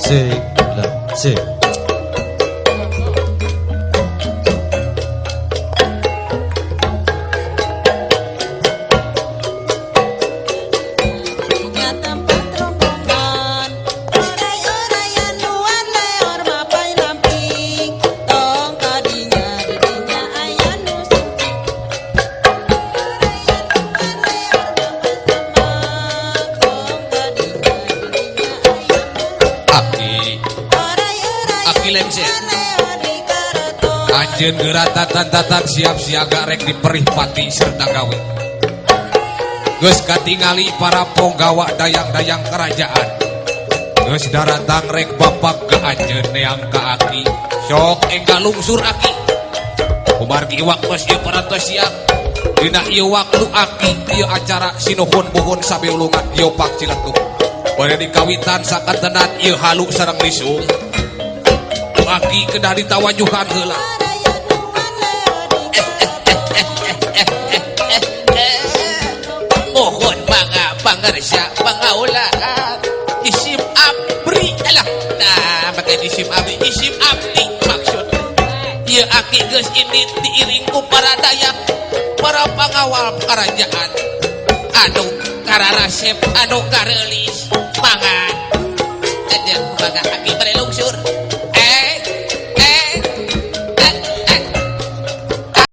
Sik, lah, sik. Anjeun geura tatan-tatan siap siaga rek diperih pati serta gawe. Geus katingali para ponggawa dayang-dayang kerajaan. Geus daratang rek bapak ka anjeun neang ka aki. Sok enggal lungsur aki. Kumargi waktos ieu parantos siap. Dina ieu waktu aki ieu acara sinuhun buhun sabeulungan ieu Pak Ciletuh. Bade dikawitan sakantenan ieu halu sareng lisung. Aki kedah ditawajuhan heula. Mohon mangga pangarsa pangaulaan isim abri alah nah maka isim abri isim abdi maksud ieu aki geus indit diiring ku para dayang para pangawal kerajaan anu kararasep anu kareulis mangga aja mangga aki bade lungsur.